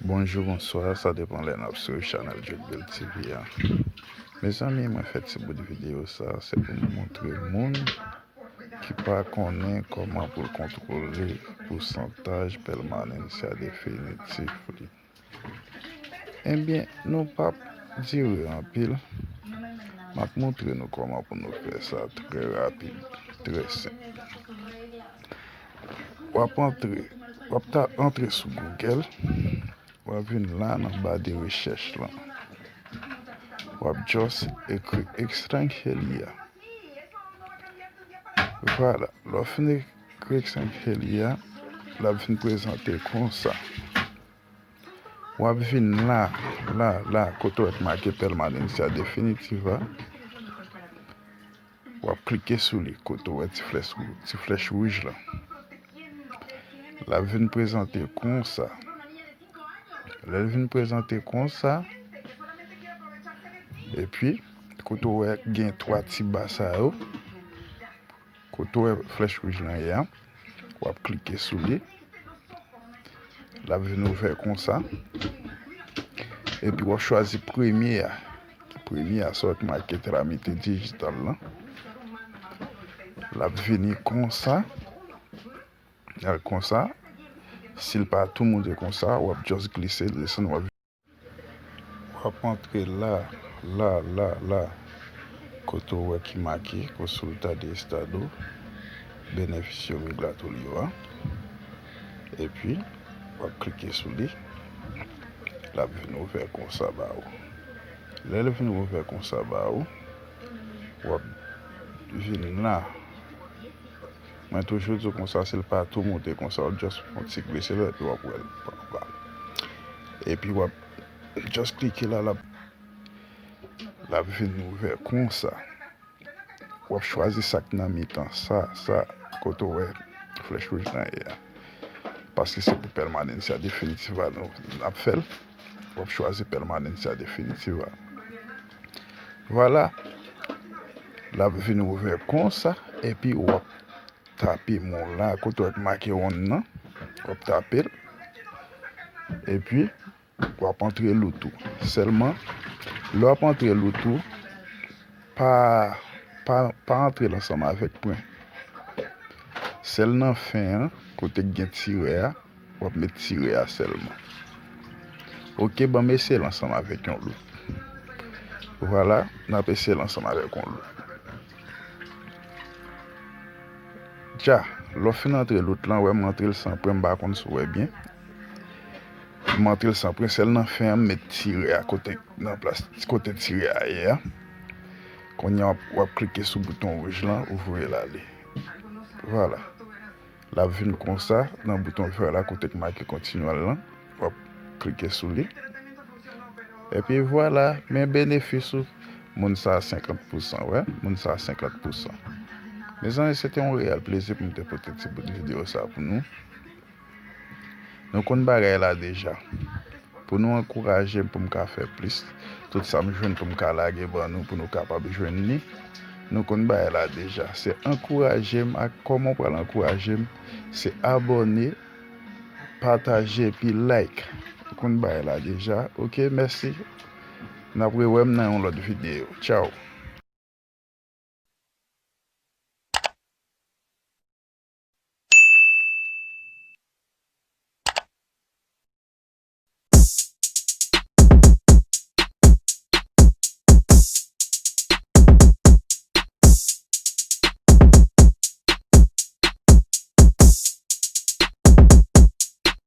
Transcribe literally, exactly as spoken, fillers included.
Bonjou, bonswa, sa depann lè n ap swiv chanèl Djodbel TV a. Mezanmi, mwen fè ti bout videyo sa, se pou m montre moun ki pa konnen kòman pou l kontwole pousantaj pèmanencia definitif li. Ebyen, nou p ap dire anpil. M ap montre nou kòman pou nou fè sa trè rapid, trè senp. W ap antre, w ap ta antre sou Google, w ap vin la nan ba de rechèch lan. W ap just ekri Extranjeria. Vwala, lè w fin ekri Extranjeria, l ap vin prezante konsa. W ap vin la, la, la, kote w wè k make Permanencia Definitiva. W ap klike sou li, kote w wè ti flèch, ti flèch wouj la. L ap vin prezante konsa. Lè l vin prezante konsa, epi, kote w wè gen twa ti ba sa yo, kote w wè flèch wouj lan ye a, w ap klike sou li. L ap vin ouvè konsa. Epi w ap chwazi premye a. Premye a, sa w wè k make tramite dijital lan. L ap vini konsa. L konsa. Si l pa tou moute konsa, w ap just glise l desann, w ap W ap antre la, la, la, la, kote w wè ki make Consulta de Estado, Beneficio Migratorio a. Epi, w ap klike sou li. L ap vin ouvè konsa ba ou. Lè l vin ouvè konsa ba ou, w ap vin la. Mwen toujou di w konsa, si l pa tou moute konsa, w ap just fè yon ti glise l, epi w ap wè l pa anba. Epi w ap just klike la, l ap, l ap vin ouvè konsa. W ap chwazi sa k nan mitan, sa, sa, kote w wè flèch wouj lan ye a. Paske se pou Permanencia Definitiva nou, n ap fè l. W ap chwazi Permanencia Definitiva. Vwala. L ap vin ouvè konsa, epi w ap tape mo la, kote w wè k make wonn nan. W ap tape l. Epi, w ap antre lout ou. Sèlman, lè w ap antre lout ou, pa, pa, pa antre l ansanm avèk pwen. Sèl nan fen an, kote k gen tirè a, w ap met tirè a sèlman. Oke, ban m eseye l ansanm avèk yon lout. Vwala, n ap eseye l ansanm avèk yon lout. Dja, lè w fin antre lout lan, wè m antre l san pwen, m pa konn si w wè byen. M antre l san pwen, sèl nan fen an, m met tirè a kote, nan plas, kote tirè a ye a. Kounye a, w ap, w ap klike sou bouton wouj lan, ou voye l ale. Vwala. L ap vin konsa, nan bouton vè la, kote k make kontinyèl lan. W ap klike sou li. Epi vwala, men benefis ou. Moun sa a senkant pousan, wè. Moun sa a senkant pousan. Mezanmi, se te yon reyèl plezi pou m te pote ti bout videyo sa pou nou. Nou konn bagay la deja. Pou nou ankouraje m pou m ka fè plis. Tout sa m jwenn pou m ka lage ban nou, pou nou kapab jwenn li. Nou konn bagay la deja. Se ankouraje m ak kòman w pral ankouraje m. Se abòne, pataje epi like. Ou konn bagay la deja. Oke, mèsi. N ap rewè m nan yon lòt videyo. Tchaw.